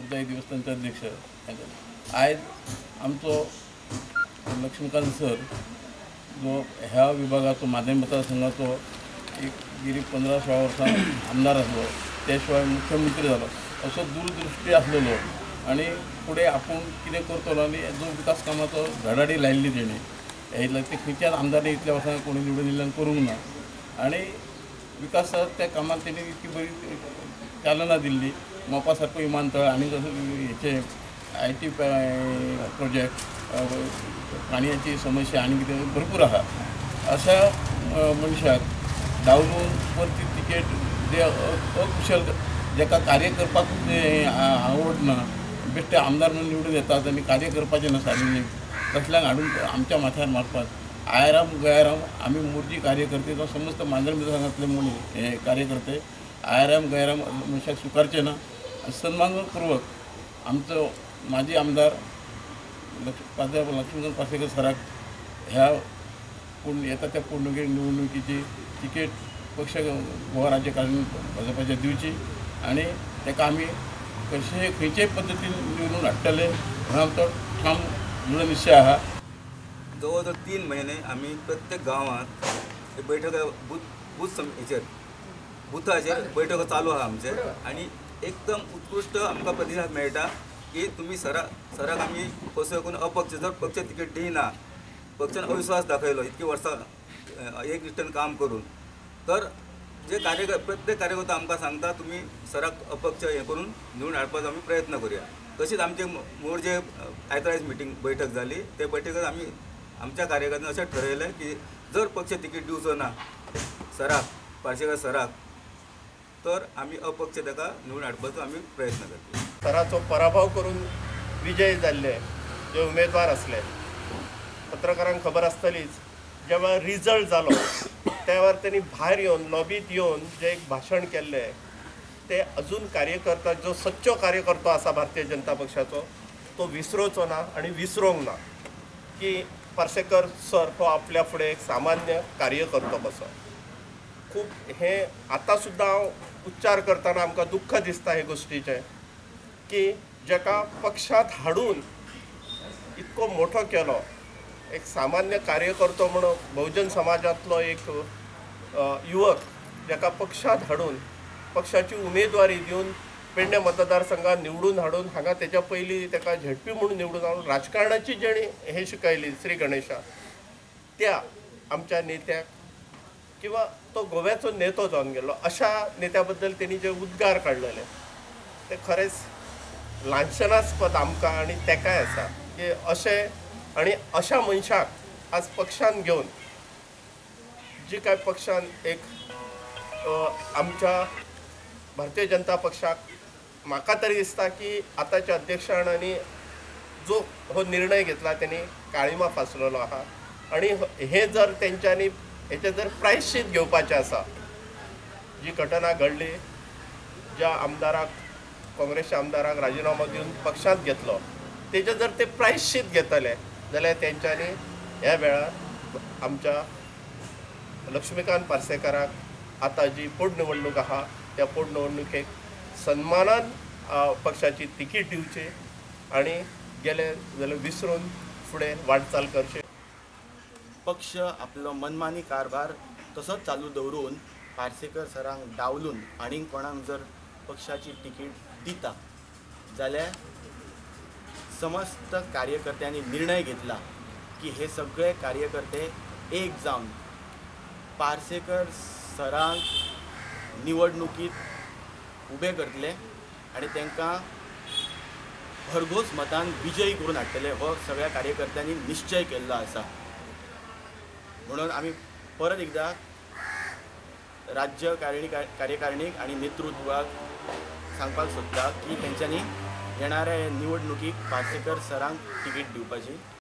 कुचाई देवस्थानचे अध्यक्ष। आयज आमचो लक्ष्मीकांत सर जो ह्या विभागाचो मांद्रें मतदारसंघाचो एक गेली 15-16 वर्सां आमदार आसलो, ते शिवाय मुख्यमंत्री जालो, असो दूरदृष्टी आसलेलो आनी फुडें आपूण कितें करतलो आनी जो विकास कामाचो धडाडी लायिल्ली तेणी हे ते खंयच्याच आमदारांनी इतल्या वर्सां कोणी निवडून येयल्ल्यान करूंक ना आनी विकासाक त्या कामाक तेणी इतकी बरी चालना दिल्ली। मोपा सारको विमानतळ आनी हेचे IT project, पाणयाची समस्या आनी कितें भरपूर आसा। अशा मनशाक डावलून परती तिकेट जे अकुशल जेका कार्य करपाक आवडना, बेश्टे आमदार म्हणून निवडून येतात आनी कार्य करपाचें ना सार्वजनीक, तसल्यांक हाडून आमच्या माथ्यार मारपाक आयराम गयाराम आमी मोर्जी कार्यकर्ते जावं समस्त मांद्रें मतदारसंघांतले मनीस हे कार्यकर्ते आयराम गयाराम मनशाक स्विकारचे ना। सन्मानपूर्वक आमचो माजी आमदार प्राध्यापक लक्ष्मीकांत पार्सेकर सराक ह्या पूण येता त्या पोटनिवडणुकीची तिकेट पक्ष गोवा राज्यकारिणी भाजपाच्या दिवची आनी ताका आमी कशें खंयचेय पद्दतीन निवडून हाडटले म्हणून आमचो ठाम दृढ निश्चय आसा। जवळ जवळ 3 महिने आमी प्रत्येक गांवांत बैठक बूथ हेचेर बुथाचेर बैठक चालू आसा आमचे आनी एकदम उत्कृश्ट आमकां प्रतिसाद मेळटा की तुमी सराक आमी कसोय करून अपक्ष जर पक्ष तिकेट दिना, पक्षान अविश्वास दाखयलो इतकी वर्सां एक निश्ठेन काम करून, तर जे प्रत्येक कार्यकर्ता आमकां सांगता तुमी सराक अपक्ष हें करून निवडून हाडपाचो आमी प्रयत्न करुया। तशीच आमचे मोरजे आयतारा मिटींग बैठक जाली, ते बैठकेंत आमी आमच्या कार्यकर्त्यांनी अशें ठरयलें की जर पक्ष तिकेट दिवचो ना सराक, पार्सेकर सराक, तर आमी अपक्ष ताका निवडून हाडपाचो आमी प्रयत्न करतले। सराचो पराभव करून विजय जाल्ले जे उमेदवार आसले, पत्रकारांक खबर आसतलीच, जेन्ना रिजल्ट जालो त्या वेळार तेणी भायर येवन लॉबीत येवन जे एक भाशण केल्लें ते अजून कार्यकर्ता जो सच्चो कार्यकर्तो आसा भारतीय जनता पक्षाचो तो विसरोचो ना आनी विसरोंक ना की पार्सेकर सर हो आपल्या फुडें एक सामान्य कार्यकर्तो कसो। खूब हें आतां सुद्दां हांव उच्चार करतना आमकां दुख्ख दिसता हे गोश्टीचें की जेका पक्षांत हाडून इतको मोठो केलो, एक सामान्य कार्यकर्तो म्हणून बहुजन समाजांतलो एक युवक जेका पक्षांत हाडून पक्षाची उमेदवारी दिवन पेडणे मतदारसंघात निवडून हाडून हांगा तेच्या पयलीं ताका झेडपी म्हणून निवडून हाडून राजकारणाची जेणी हें शिकयली श्री गणेशा, त्या आमच्या नेत्याक किंवा तो गोव्याचो नेतो जावन गेलो अशा नेत्या बद्दल तेणी जे उद्गार काडलेले ते खरेंच लांछनास्पद आमकां आनी तेकाय आसा की अशें आनी अशा मनशाक आज पक्षान घेवन जी काय पक्षान एक आमच्या भारतीय जनता पक्षाक म्हाका तरी दिसता की आतांच्या अध्यक्षान आनी जो हो निर्णय घेतला तेणी काळीमा फासलेलो आसा आनी हें जर तेंच्यांनी हेचें जर प्रायश्चीत घेवपाचें आसा, जी घटना घडली ज्या आमदाराक काँग्रेसच्या आमदाराक राजिनामो दिवन पक्षांत घेतलो तेजें जर ते प्रायश्चीत घेतले जाल्यार तेंच्यांनी ह्या वेळार आमच्या लक्ष्मीकांत पार्सेकाराक आतां जी पोटनिवडणूक आसा त्या पोटनिवडणुकेक सन्मानान पक्षाची तिकीट दिवची आनी गेले जाल्यार विसरून फुडें वाटचाल करची। पक्ष आपलो मनमानी कारभार तसोच चालू दवरून पार्सेकर सरांक डावलून आनी कोणाक जर पक्षाची तिकीट दिता जाल्यार समस्त कार्यकर्त्यांनी निर्णय घेतला की हे सगळे कार्यकर्ते एक जावन पार्सेकर सरांक निवडणुकीत उबे करतले आनी तांकां भरघोस मतान विजयी करून हाडटले हो सगळ्या कार्यकर्त्यांनी निश्चय केल्लो आसा। म्हणून आमी परत एकदा राज्य कार्यकारिणीक आनी नेतृत्वाक सांगपाक सोदता की तेंच्यांनी येणाऱ्या निवडणुकीक पार्सेकर सरांक तिकीट दिवपाची।